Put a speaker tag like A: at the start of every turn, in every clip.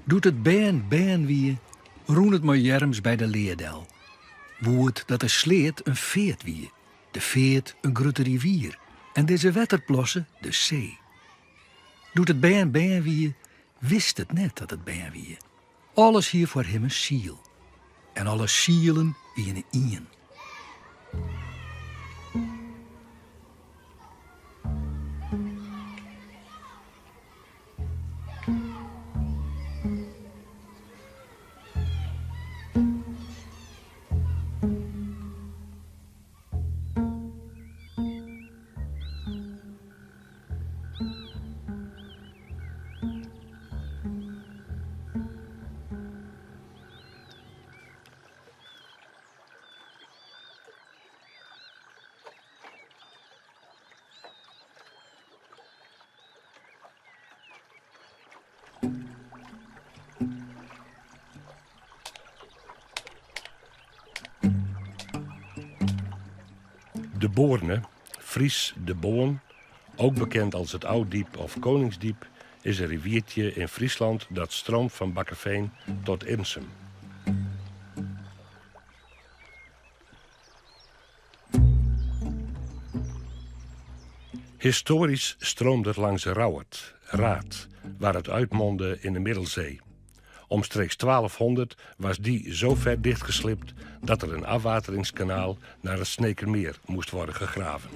A: Doe't it bern bern wie, rûn it mei earms by de Lear del. Woe it dat de sleat in feart wie, de feart in grutte rivier en dizze wetterplasse de see. Doe't it bern bern wie, wist it net dat it bern wie. Alles hie foar him in siel en alle sielen wiene ien.
B: De Boarne, Frysk, De Boarn, ook bekend als het Ouddiep of Koningsdiep, is een riviertje in Friesland dat stroomt van Bakkeveen tot Irnsum. Historisch stroomde het langs Rauwerd, Raard, waar het uitmondde in de Middelzee. Omstreeks 1200 was die zo ver dichtgeslipt dat er een afwateringskanaal naar het Snekermeer moest worden gegraven.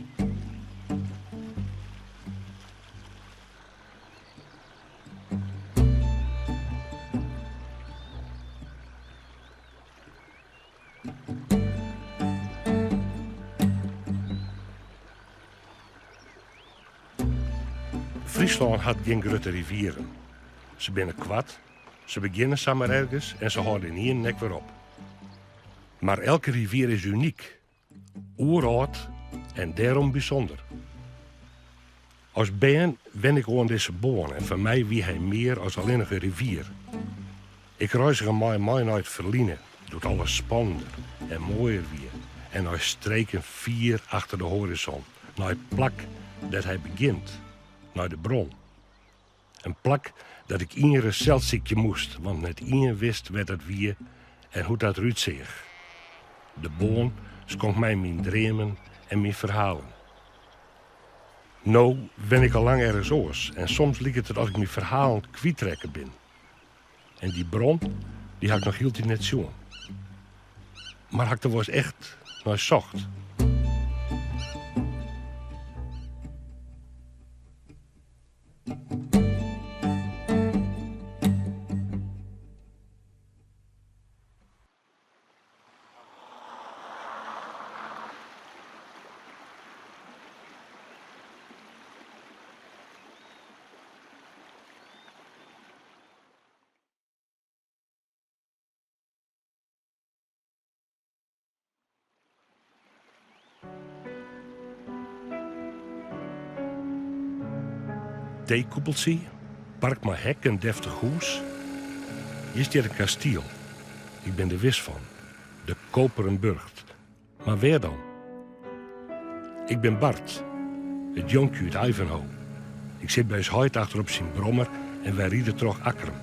B: Fryslân hat gjin grutte rivieren. Se binne koart, se begjinne samar ergens en se hâlde ynienen ek wer op. Mar elke rivier is unyk, oerâld en dêrom bysûnder. As bern wenne ik oan dizze Boarn en foar my wie hy mear as allinnich in rivier. Ik reizge mei him mei nei it ferline, doe't alles spannender en moaier wie en nei streken fier achter de hoarizon, nei it plak dêr't hy begjint, nei de bron. In plak dat ik ienris sels sykje moast, want net ien wist wêr't dat wie en hoe't dat derút seach. De Boarn skonk my myn dreamen en myn ferhalen. No wen ik al lang ergens oars en soms liket it oft ik myn ferhalen kwytrekke bin. En dy bron, dy ha ik noch hieltyd net sjoen. Mar ha ik der wolris echt nei socht? Teekoepeltsje, park mei hek en deftich hûs. Hjir stiet in kastiel. Ik bin der wis fan. De Koperen Burcht. Mar wêr dan? Ik bin Bart, it jonkje út Ivanhoe. Ik sit by ús heit achter op syn brommer en wy ride troch Akkrum.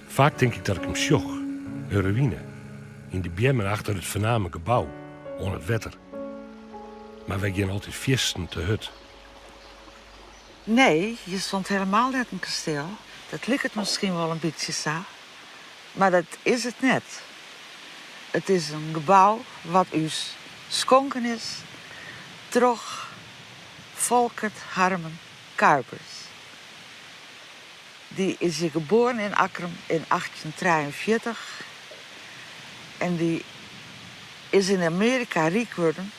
B: Faak tink ik dat ik him sjoch, in ruïne, yn de beammen achter it fername gebou, oan it wetter. Mar wy gean altyd fierstente hurd.
C: Nee, hjir stond helemaal net in kasteel. Dat liket miskien wol in bytsje sa, mar dat is it net. It is in gebou wat ús skonken is troch Folkert Harmen Kuipers. Dy is hjir geboren yn Akkrum yn 1843 en dy is yn Amearika ryk wurden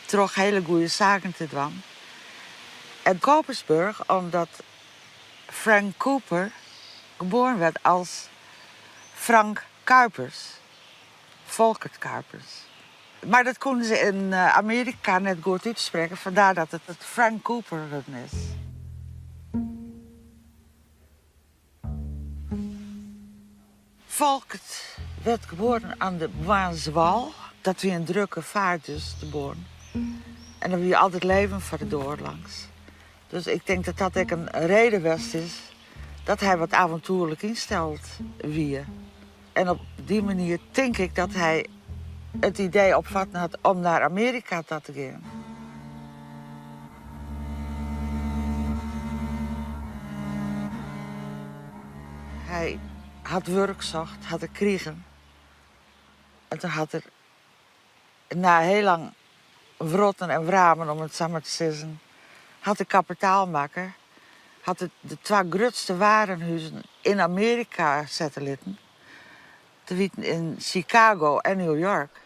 C: troch hiele goede saken te dwaan. En Coopersburg omdat Frank Cooper geboren werd als Frank Kuipers, Folkert Kuipers. Mar dat koene se yn Amearika net goed útsprekke, vandaar dat it Frank Cooper wurden is. Folkert werd geboren aan de Boarnswal. Dat wie in drukke faart dus, de Boarn. En der wie altyd leven foar de doar langs. Dus ik tink dat dat ek in reden west is. Dat hy wat avontoerlik ynsteld wie. En op dy manier tink ik dat hy it idee opfatten hat om nei Amearika ta te gean. Hy hat wurk socht, hat er krigen. En toen hat er nei heel lang wrotten en wramen, om it sa mar te sizzen, hat er kapitaal makke, hat er de twa grutste warenhuzen yn Amearika sette litten, te witten yn Chicago en New York.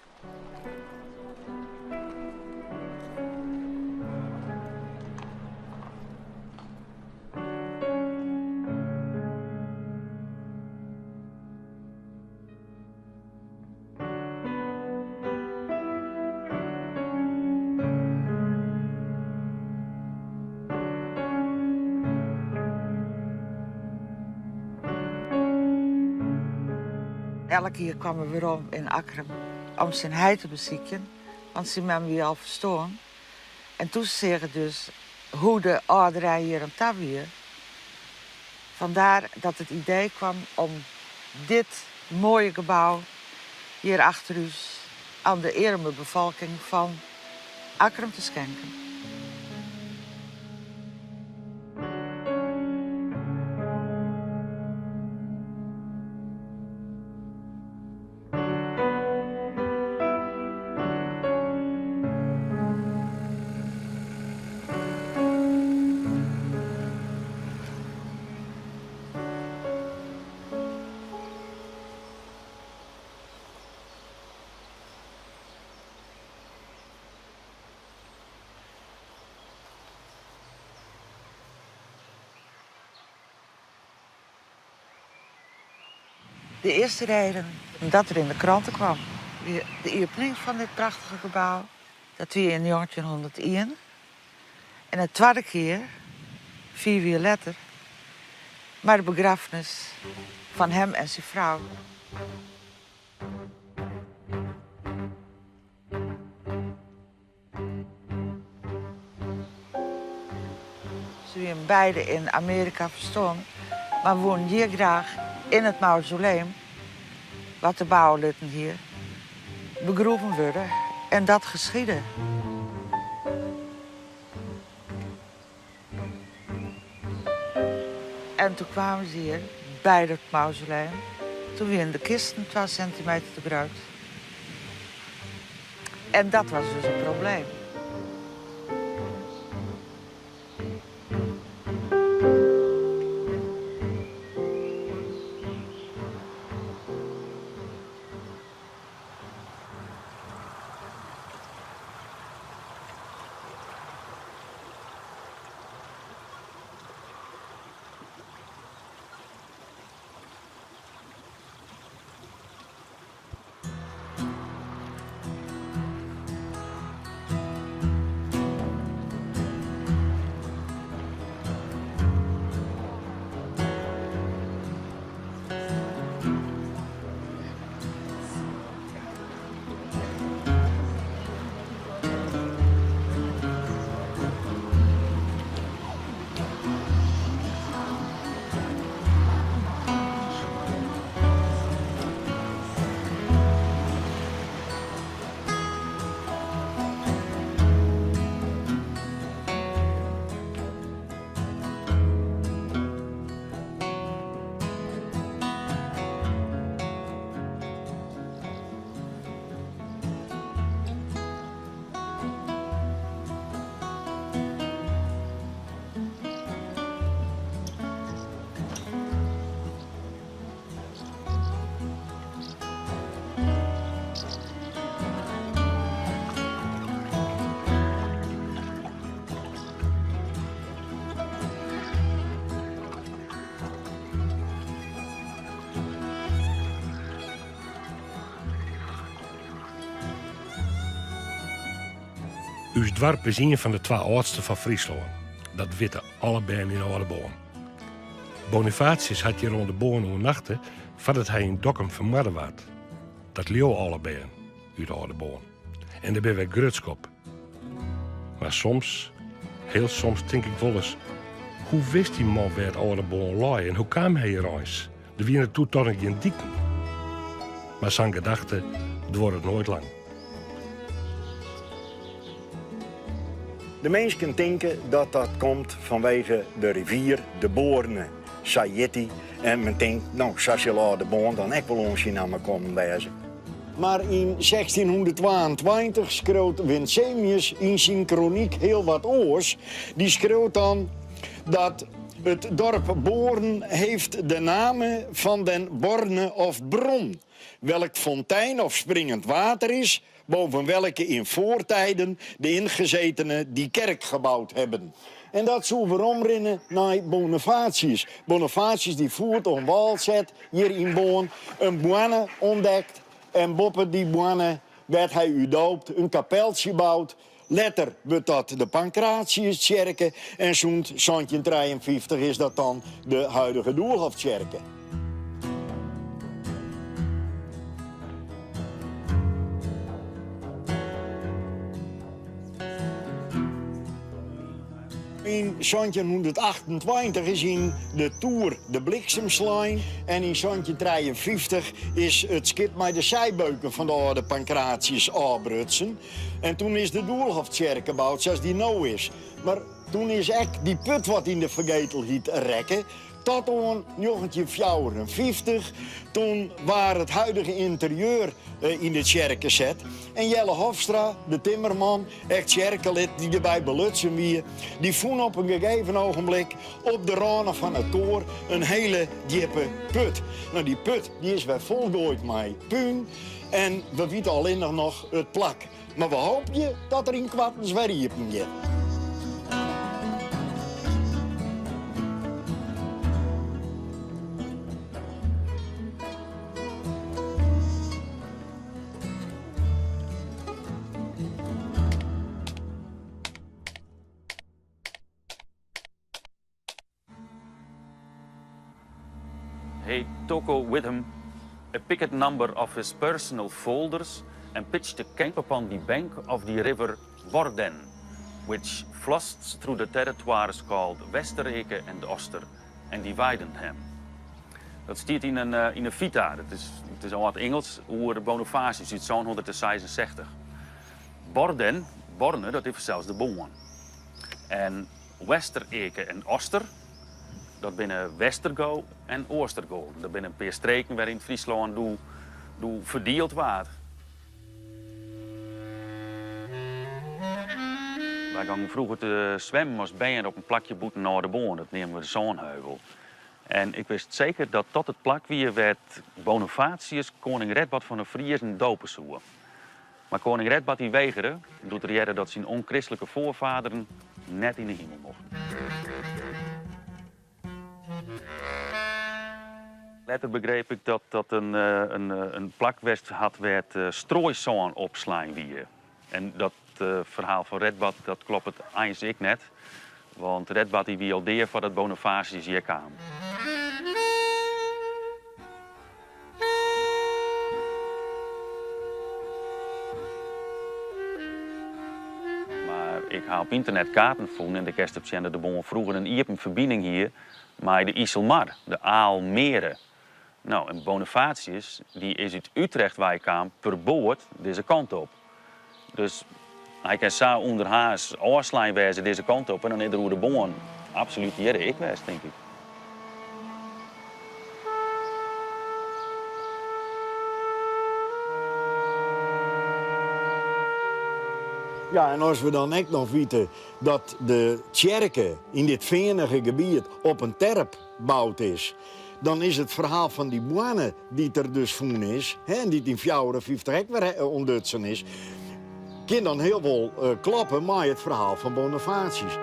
C: Elk jier kwam er werom yn Akkrum om syn heit te besykjen, want syn mem wie al ferstoarn. En toen seach er dus hoe de âlderein hjir oan ta wie. Vandaar dat it idee kwam om dit moaie gebou hjir achter ús oan de earme befolking fan Akkrum te skenken. De earste reden dat er yn de krante kwam wie de iepening fan dit prachtige gebou. Dat wie yn njoggentjinhûndertien. En de twadde kear, fiif jier letter, mei de begraffenis fan him en syn frou. Se wienen beide yn Amearika ferstoarn, mar woenen hjir graach yn it mausoleum, wat er bouwe litten hie, begroeven wurde en dat geschiedde. En toen kwamen se hjir by dat mausoleum. Toen wienen de kisten twa sintimeter te grut. En dat was dus in probleem.
B: Us doarp is ien fan de twa âldste fan Fryslân. Dat witte alle bern yn Aldeboarn. Bonifatius hat hjir oan de Boarn oernachte foardat hy yn Dokkum fermoarde waard. Dat leauwe alle bern út Aldeboarn. En dêr binne wy grutsk op. Mar soms, heel soms tink ik wolris. Hoe wist dy man wêr't âlde Boarn lei en hoe kaam hy hjir eins? Der wiene doe toch noch gjin diken. Mar sa'n gedachte duorret noait lang.
D: De minsken tinke dat dat komt fanwege de rivier de Boarne, sa hjit dy. En men tinkt, no, sa sil âlde Boarn dan ek wol oan syn namme kommen wêze. Mar yn 1622 skriuwt Winsemius yn syn kronyk hiel wat oars. Dy skriuwt dan dat it dorp Boorn heeft de name van den borne of bron, welk fontein of springend water is, boven welke in voortijden de ingezetenen die kerk gebouwd hebben. En dat soe weromrinne nei Bonifatius. Bonifatius dy foet oan wâl set hjir yn Boarn, in boarne ûntdekt en boppe dy boarne wêr't hy útdoopt in kapeltsje boud. Letter wurdt dat de Pancratiustsjerke en sûnt 1753 is dat dan de huidige Doelhoftsjerke. Yn 1728 is yn de toer de bliksem slein en yn 1753 is it skip mei de sijbeuken fan de âlde Pancratius ôfbrutsen. En toen is de Doelhoftsjerke boud sa's dy no is. Mar toen is ek dy put wat yn de fergetelheid rekke. Tot oan 1954, toen waard it huidige ynterieur yn de tsjerke set. En Jelle Hofstra, de timmerman, ek tsjerkelid dy't derby belutsen wie, dy fûn op in gegeven ogenblik op de râne fan it koar in hele djippe put. No, dy put dy is wer folgoaid mei pún en we witte allinnich noch it plak. Mar we hoopje dat er ynkoartens wer iepen giet.
E: He toko with him a picket number of his personal folders and pitched a camp upon the bank of the river Borden, which flosts through the territoires called Westereke and Oster and divided them. Dat stiet yn in yn 'e Vita, dat is it is âld Ingelsk, oer Bonifatius út 766. Borden, Borne, dat is fansels de Boarn. En Westereke en Oster, dat binne Westergo en Oastergo. Dat binne in pear streken wêryn't Fryslân doe doe ferdield waard. Wy gongen froeger te swimmen as bern op in plakje bûten Aldeboarn, dat neamden we de Sânheuvel. En ik wist seker dat dat it plak wie wêr't Bonifatius koning Redbad fan de Friezen dope soe. Mar koning Redbad dy wegere doe't er hearde dat syn ûnkristlike foarfaderen net yn 'e himel mochten. Letter begreep ik dat dat in plak west hat wêr't stroaisân opslein wie. En dat ferhaal fan Redbad dat kloppet eins ek net, want Redbad dy wie al dea foardat Bonifatius hjir kaam. Mar ik ha op ynternet kaarten fûn en dêr kinst op sjen dat de Boarn froeger in iepen ferbining hie mei de Iselmar, de Aalmere. No, en Bonifatius dy is út Utrecht wei kaam per boat dizze kant op. Dus hy kin sa ûnder Harns ôfslein wêze dizze kant op en dan is er oer de Boarn absolút hjir ek west, tink ik.
D: Ja, en as we dan ek noch witte dat de tsjerke yn dit feanige gebiet op in terp boud is, dan is it ferhaal fan dy boarne dy't der dus fûn is, hè, en dy't yn 54 ek wer ûntdutsen is, kin dan hiel wol kloppe mei it ferhaal fan Bonifatius.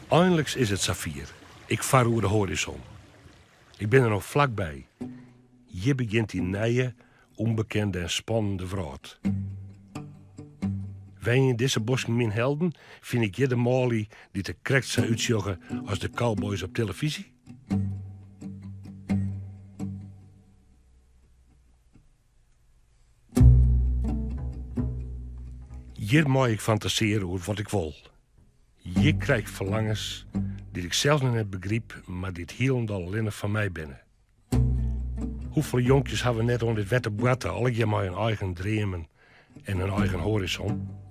B: Einliks is it safier, ik far oer de hoarizon. Ik bin der no flakby. Hjir begjint dy nije, ûnbekende en spannende wrâld. Wenje yn dizze bosken myn helden? Fyn ik hjir de manlju dy't der krekt sa útsjogge as de cowboys op telefyzje? Hjir mei ik fantasearje oer wat ik wol. Hjir krij ik ferlangens dy't ik sels noch net begryp, mar dy't hielendal allinnich foar my binne. Hoefolle jonkjes hawwe net oan dit wetter boarte, allegear mei hun eigen dreamen en hun eigen hoarizon?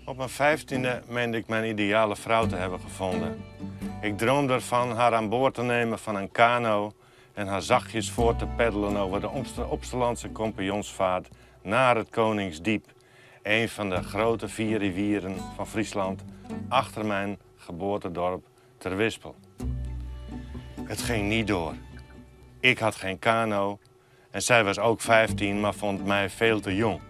F: Op mijn 15e meende ik mijn ideale vrouw te hebben gevonden. Ik droomde ervan haar aan boord te nemen van een kano en haar zachtjes voor te peddelen over de Opsterlandse Compagnonsvaart naar het Koningsdiep, een van de grote vier rivieren van Friesland, achter mijn geboortedorp Terwispel. Het ging niet door. Ik had geen kano en zij was ook 15, maar vond mij veel te jong.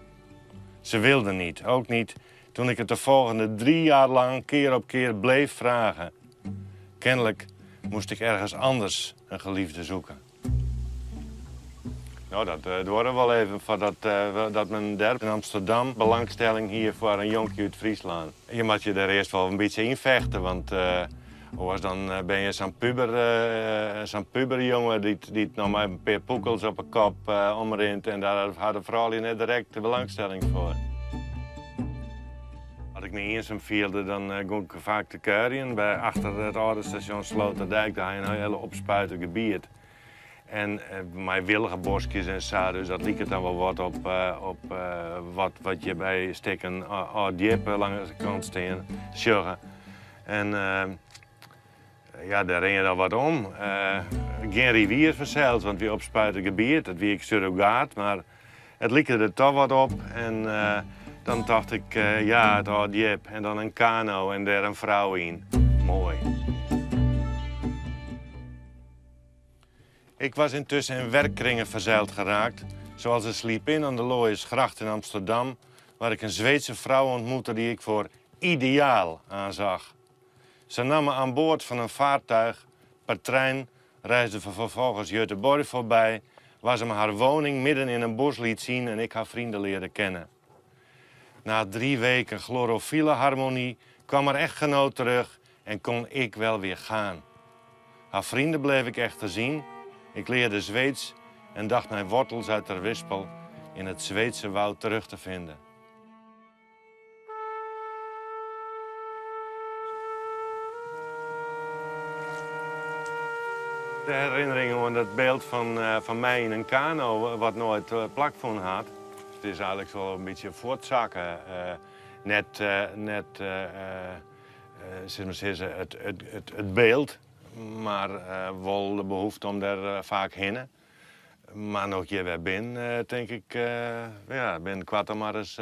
F: Ze wilde niet, ook niet toen ik het de volgende 3 jaar lang keer op keer bleef vragen. Kennelijk moest ik ergens anders een geliefde zoeken. Nou, dat duorre wol even foardat dat men dêr yn Amsterdam belangstelling hie foar in jonkje út Fryslân. Je moatte je dêr earst wol in bytsje yn fechte, want oars dan binne je sa'n puber, sa'n puberjonge dy't noch mei in pear pûkels op 'e kop omrint en dêr ha de froulju net direkt de belangstelling foar. As ik my iensum fielde, dan gong ik faak te kuierjen by achter it âlde stasjon Sloterdijk. Dêr ha je in hiele opspuite gebiet. En mei wilgeboskjes en sa, dus dat liket dan wol wat op wat je by stikken Alddjip langs de kant stean sjogge. En ja, dêr rinne je dan wat om. Gjin rivier fansels, want it wie opspuite gebiet, dat wie ek surrogaat, mar it like der toch wat op. En dan tocht ik, ja, it Alddjip en dan in kano en dêr in frou yn. Moai. Ik was intussen in werkkringen verzeild geraakt, zoals de Sleep-In aan de Looiersgracht in Amsterdam, waar ik een Zweedse vrouw ontmoette die ik voor ideaal aanzag. Ze nam me aan boord van een vaartuig, per trein reisde we vervolgens Göteborg voorbij, waar ze me haar woning midden in een bos liet zien en ik haar vrienden leerde kennen. Na 3 weken chlorofiele harmonie kwam haar echtgenoot terug en kon ik wel weer gaan. Haar vrienden bleef ik echter zien. Ik leerde Zweeds en dacht mijn wortels uit Terwispel in het Zweedse woud terug te vinden. De herinnering oan dat byld fan my yn in kano, wat noait plakfûn hat. It is eigenlik wol in bytsje fuortsakke. Net, sis mar sizze, it byld, mar wol de behoefte om dêr faak hinne. Mar no't ik hjir wer bin, tink ik, ja, bin koart mar ris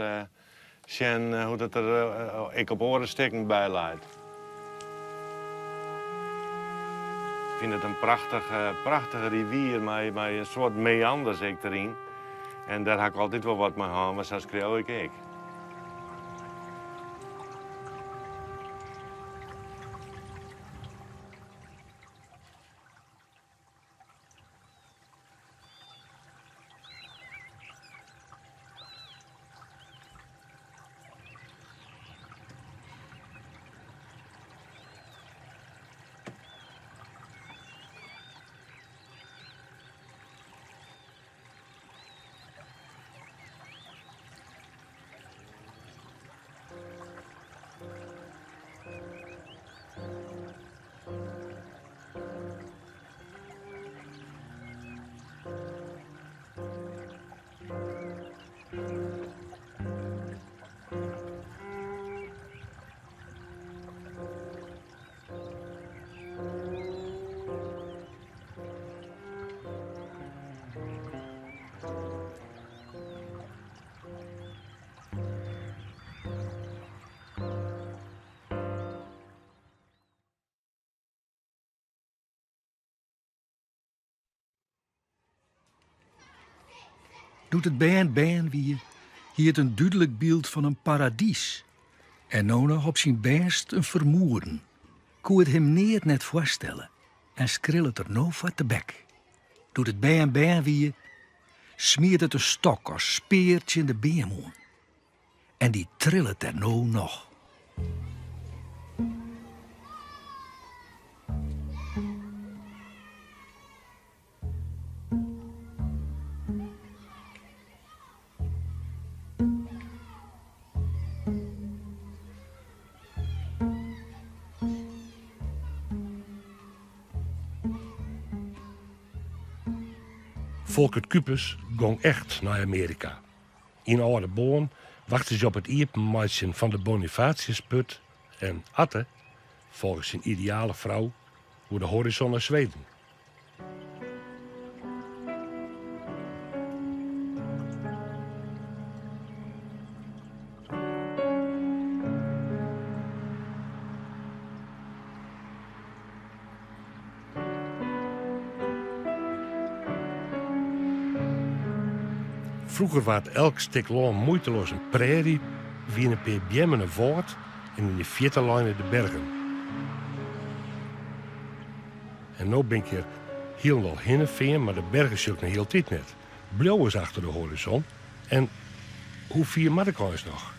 F: sjen hoe't it der ek op oare stikken by leit. Ik fyn it in prachtige rivier mei in soart meanders ek deryn. En dêr ha ik altyd wol wat mei hân, mar sa skriuw ik ek.
A: Doe't it bern bern wie, hie it in dúdlik byld fan in paradys. En no noch op syn bêst in fermoeden. Koe it him neat net foarstelle en skrillet er no foar tebek. Doe't it bern bern wie, smiet it in stok as spear tsjin de beam oan. En dy trillet der no noch.
B: Folkert Kuipers gong echt nei Amearika. Yn Aldeboarn wachte se op it iepenmeitsjen fan de Bonifatiusput en Atte, folge syn ideale frou, oer de horizon nei Sweden. Froeger waard elk stik lân muoiteloas in prairie, wiene in pear beammen in wâld en yn de fierte leine de bergen. En no bin ik hjir hielendal hinne fearn, mar de bergen sjoch ik noch hieltyd net. Bliuwe se achter de horizon en hoe fier moat ik eins noch?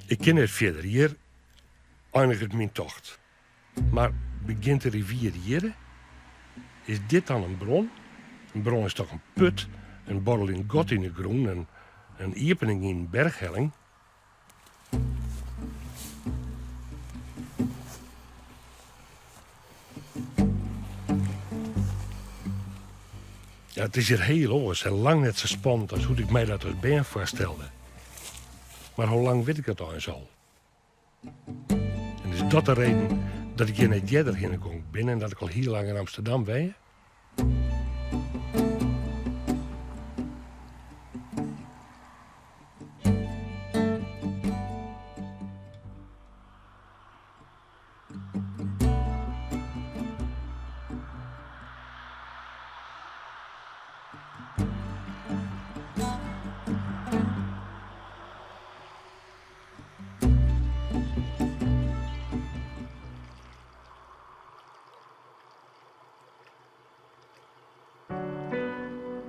B: Ik kin net fierder. Hjir einiget myn tocht. Mar begjint de rivier hjirre? Is dit dan in bron? In bron is toch in put, in borreljend gat yn 'e grûn, in iepening yn in berchhelling? Ja, it is hjir hiel oars en lang net sa spannend as hoe't ik my dat as bern foarstelde. Mar hoe lang wit ik dat eins al? En is dat de reden dat ik hjir net earder hinne gong bin en dat ik al hiel lang yn Amsterdam wenje?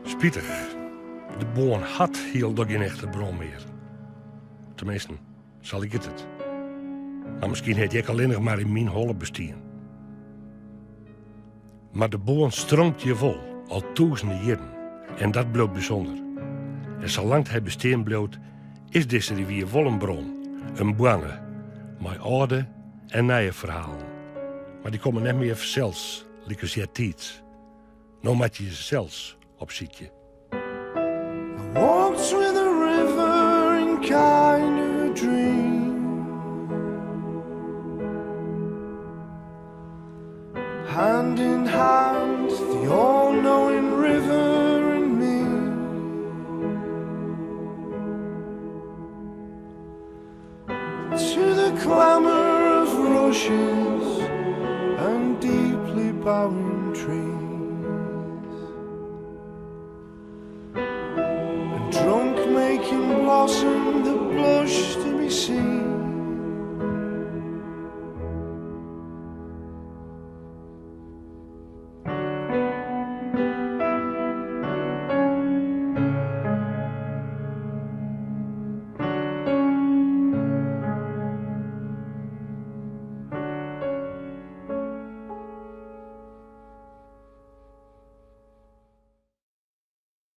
B: Spitich, de Boarn hat hielendal gjin echte bron mear. Teminsten, sa liket it. Mar miskien hat dy ek allinnich mar yn myn holle bestien. Mar de Boarn streamt hjir wol, al tûzenen jierren. En dat bliuwt bysûnder. En salang't hy bestean bliuwt, is dizze rivier wol in bron, in boarne, mei âlde en nije ferhalen. Mar dy komme net mear fansels, lykas eartiids. No moatte je se sels opsykje.
G: I walked with the river in kind of a dream. Hand in hand, the all-knowing river and me. To the clamor of rushes and deeply bowing trees. And drunk making blossom the